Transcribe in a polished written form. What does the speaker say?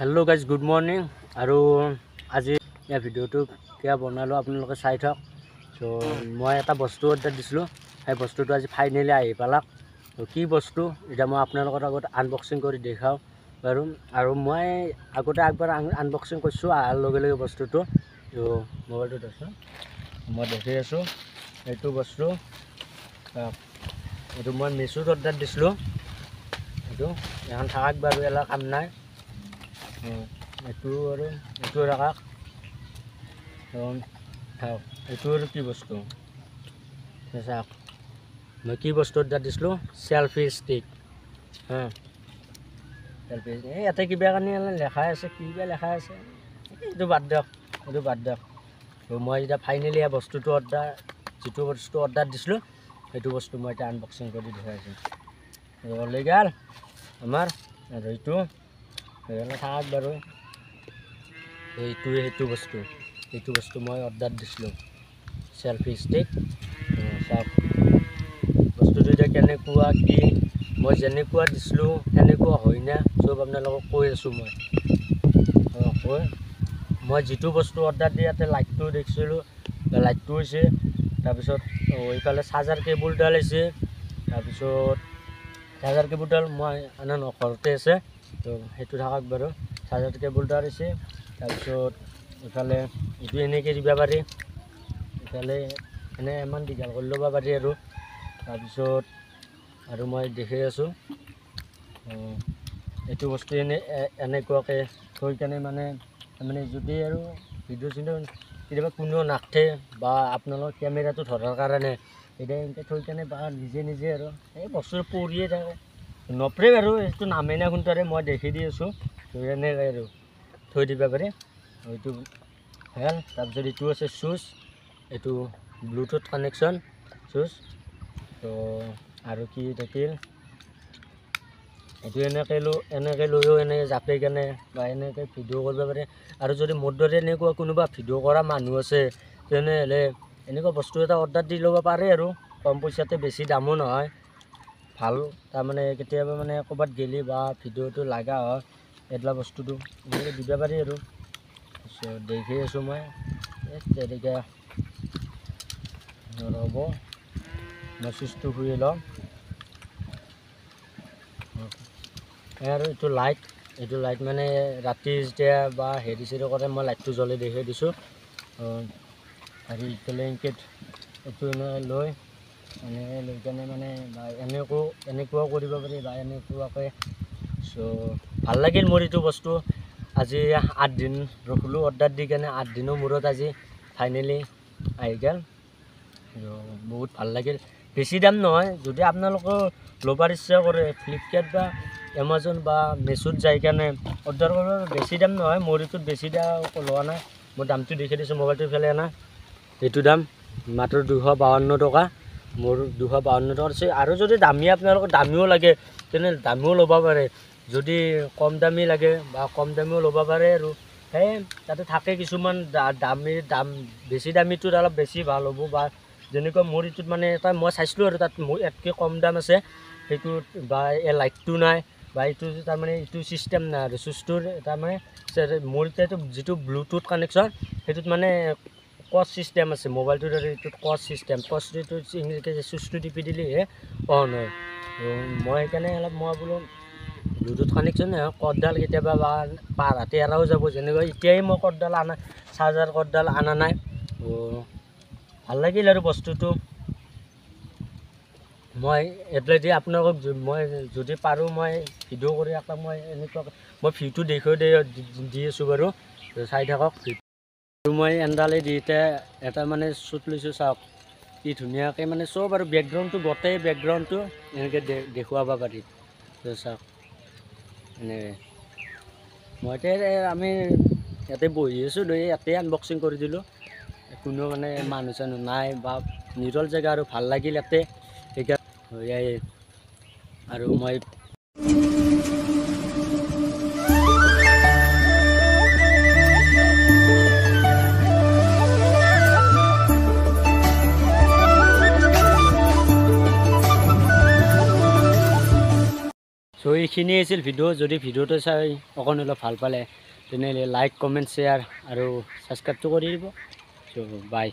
Hello' guys, good morning. আৰু আজি এই ভিডিঅ'টো কিয় বনালোঁ আপোনালোকে চাই থাকক। চ' মই এটা বস্তু অৰ্ডাৰ দিছিলোঁ, সেই বস্তুটো আজি ফাইনেলি আহি পালাক। কি বস্তু এতিয়া মই আপোনালোকৰ আগত আনবক্সিং কৰি দেখাওঁ বাৰু। আৰু মই আগতে একবাৰ আনবক্সিং কৰিছোঁ অহাৰ লগে লগে বস্তুটো। ত' মোবাইলটোত আছোঁ, মই দেখি আছোঁ এইটো বস্তু। এইটো মই মিছোত অৰ্ডাৰ দিছিলোঁ। এইটো এখন থাকক বাৰু, এলা কাম নাই। এইটো আৰু এইটো ৰাখক। চাওক এইটো আৰু কি বস্তু, চাওক মই কি বস্তু অৰ্ডাৰ দিছিলোঁ, চেলফি ষ্টিক। হা, চেলফি। এই ইয়াতে কিবা কানি লেখাই আছে, কিবা লেখাই আছে, এইটো বাদ দিয়ক, এইটো বাদ দিয়ক। মই এতিয়া ফাইনেলি এই বস্তুটো অৰ্ডাৰ, যিটো বস্তু অৰ্ডাৰ দিছিলোঁ সেইটো বস্তু মই এতিয়া আনবক্সিং কৰি দেখুৱাইছোঁ। লৈ গ'ল আমাৰ আৰু এইটো থাকক বাৰু। এইটোৱে সেইটো বস্তু, এইটো বস্তু মই অৰ্ডাৰ দিছিলোঁ, চেলফি ষ্টিক। চাওক বস্তুটো এতিয়া কেনেকুৱা কি, মই যেনেকুৱা দিছিলোঁ সেনেকুৱা হয় না চব আপোনালোকক কৈ আছোঁ মই। কৈ মই যিটো বস্তু অৰ্ডাৰ দি ইয়াতে লাইটটো দেখিছিলোঁ, লাইটটো হৈছে। তাৰপিছত এইফালে চাৰ্জাৰ কেবুলডাল আহিছে। তাৰপিছত চাৰ্জাৰ কেবুলডাল মই আনা ন, ঘৰতে আছে, তো সেইটো থাকক বাৰু। চাৰ্জাৰ কেবুলডাল আহিছে। তাৰপিছত ইফালে এইটো এনেকৈ দিব পাৰি, ইফালে এনে ইমান দীঘল কৰি ল'ব পাৰি আৰু। তাৰপিছত আৰু মই দেখি আছোঁ এইটো বস্তু এনে এনেকুৱাকৈ থৈ কেনে মানে মানে যদি আৰু ভিডিঅ' চিডিঅ' কেতিয়াবা কোনেও নাথে বা আপোনালোকৰ কেমেৰাটো ধৰাৰ কাৰণে এতিয়া এনেকৈ থৈ কেনে বা নিজে নিজে আৰু এই বস্তু পৰিয়ে থাকে, নপৰে বাৰু, সেইটো নামে না কোনটোৰে মই দেখি দি আছোঁ। এনেকৈ আৰু থৈ দিব পাৰি এইটো হ'ল। তাৰপিছত এইটো আছে চুইচ, এইটো ব্লুটুথ কানেকশ্যন চুইচ। তো আৰু কি থাকিল, এইটো এনেকৈ লৈ এনেকৈ লৈও এনেকৈ জাপি কেনে বা এনেকৈ ভিডিঅ' কৰিব পাৰে। আৰু যদি মোৰ দৰে এনেকুৱা কোনোবা ভিডিঅ' কৰা মানুহ আছে তেনেহ'লে এনেকুৱা বস্তু এটা অৰ্ডাৰ দি ল'ব পাৰে আৰু কম পইচাতে, বেছি দামো নহয়, ভাল। তাৰমানে কেতিয়াবা মানে ক'ৰবাত গ'লে বা ভিডিঅ'টো লগা হয় এইবিলাক বস্তুটো এনেকৈ দিব পাৰি আৰু। তাৰপিছত দেখি আছোঁ মই তেনেকৈ ৰ'ব, মই চুইচটো খুলি লওঁ। আৰু এইটো লাইট, এইটো লাইট মানে ৰাতি যেতিয়া বা হেৰি চেৰি কৰে মই লাইটটো জ্বলাই দেখুৱাই দিছোঁ। আৰু ইফালে এনেকৈ এইটো এনেকৈ লৈ এনেকৈ লৈ কেনে মানে বা এনেকুৱাও কৰিব পাৰি বা এনেকুৱাকৈ। চ' ভাল লাগিল মোৰ এইটো বস্তু। আজি 8 দিন ৰখিলোঁ অৰ্ডাৰ দি কেনে, 8 দিনৰ মূৰত আজি ফাইনেলি আহি গ'ল। বহুত ভাল লাগিল। বেছি দাম নহয়, যদি আপোনালোকেও ল'বৰ ইচ্ছা কৰে ফ্লিপকাৰ্ট বা এমাজন বা মেছোত যাই কেনে অৰ্ডাৰ কৰিব, বেছি দাম নহয়। মোৰ এইটোত বেছি দাম লোৱা নাই, মই দামটো দেখি দিছোঁ মোবাইলটো ইফালে আনা। এইটো দাম মাত্ৰ 252 টকা, মোৰ 252 টকা আছে। আৰু যদি দামী আপোনালোকৰ দামীও লাগে তেনেহ'লে দামীও ল'ব পাৰে, যদি কম দামী লাগে বা কম দামীও ল'ব পাৰে। আৰু সেই তাতে থাকে কিছুমান দামী, দাম বেছি দামীটোত অলপ বেছি ভাল হ'ব। বা যেনেকুৱা মোৰ এইটোত মানে এটা মই চাইছিলোঁ আৰু তাত মোৰ ইয়াতকৈ কম দাম আছে সেইটোত, বা এই লাইটটো নাই বা এইটো তাৰমানে এইটো ছিষ্টেম নাই। আৰু চুইচটোৰ তাৰমানে মোৰ এতিয়া যিটো ব্লুটুথ কানেকশ্যন সেইটোত মানে কচ ছিষ্টেম আছে মোবাইলটোৰ, এইটোত কচ ছিষ্টেম, কচটো ইংৰাজীত চুইচটো টিপি দিলেহে অন হয়। মই সেইকাৰণে অলপ মই বোলো ব্লুটুথ কানেকশ্যন কৰ্ডডাল কেতিয়াবা বা পাৰ হাতে এৰাও যাব, যেনেকুৱা এতিয়াই মই কৰ্ডডাল আনা, চাৰ্জাৰ কৰ্ডডাল অনা নাই। ভাল লাগিল আৰু বস্তুটো। মই এপ্লাই দি আপোনালোকক মই যদি পাৰোঁ মই ভিডিঅ' কৰি এটা মই এনেকুৱা মই ভিউটো দেখুৱাই দি আছোঁ বাৰু, চাই থাকক। মই এণ্ডালে দি এতিয়া এটা মানে শ্বুট লৈছোঁ, চাওক কি ধুনীয়াকৈ মানে চব আৰু বেকগ্ৰাউণ্ডটো, গোটেই বেকগ্ৰাউণ্ডটো এনেকৈ দেখুৱাব পাৰি। চাওক এনেকৈ মই এতিয়া আমি ইয়াতে বহি আছোঁ, ইয়াতে আনবক্সিং কৰি দিলোঁ। কোনো মানে মানুহ চানুহ নাই বা নিৰল জেগা আৰু ভাল লাগিল ইয়াতে। সেইকাৰণে আৰু মই চ' এইখিনি আছিল ভিডিঅ'। যদি ভিডিঅ'টো চাই অকণ অলপ ভাল পালে, তেনেহ'লে লাইক, কমেণ্ট, শ্বেয়াৰ আৰু ছাবস্ক্ৰাইবটো কৰি দিব। চ' বাই।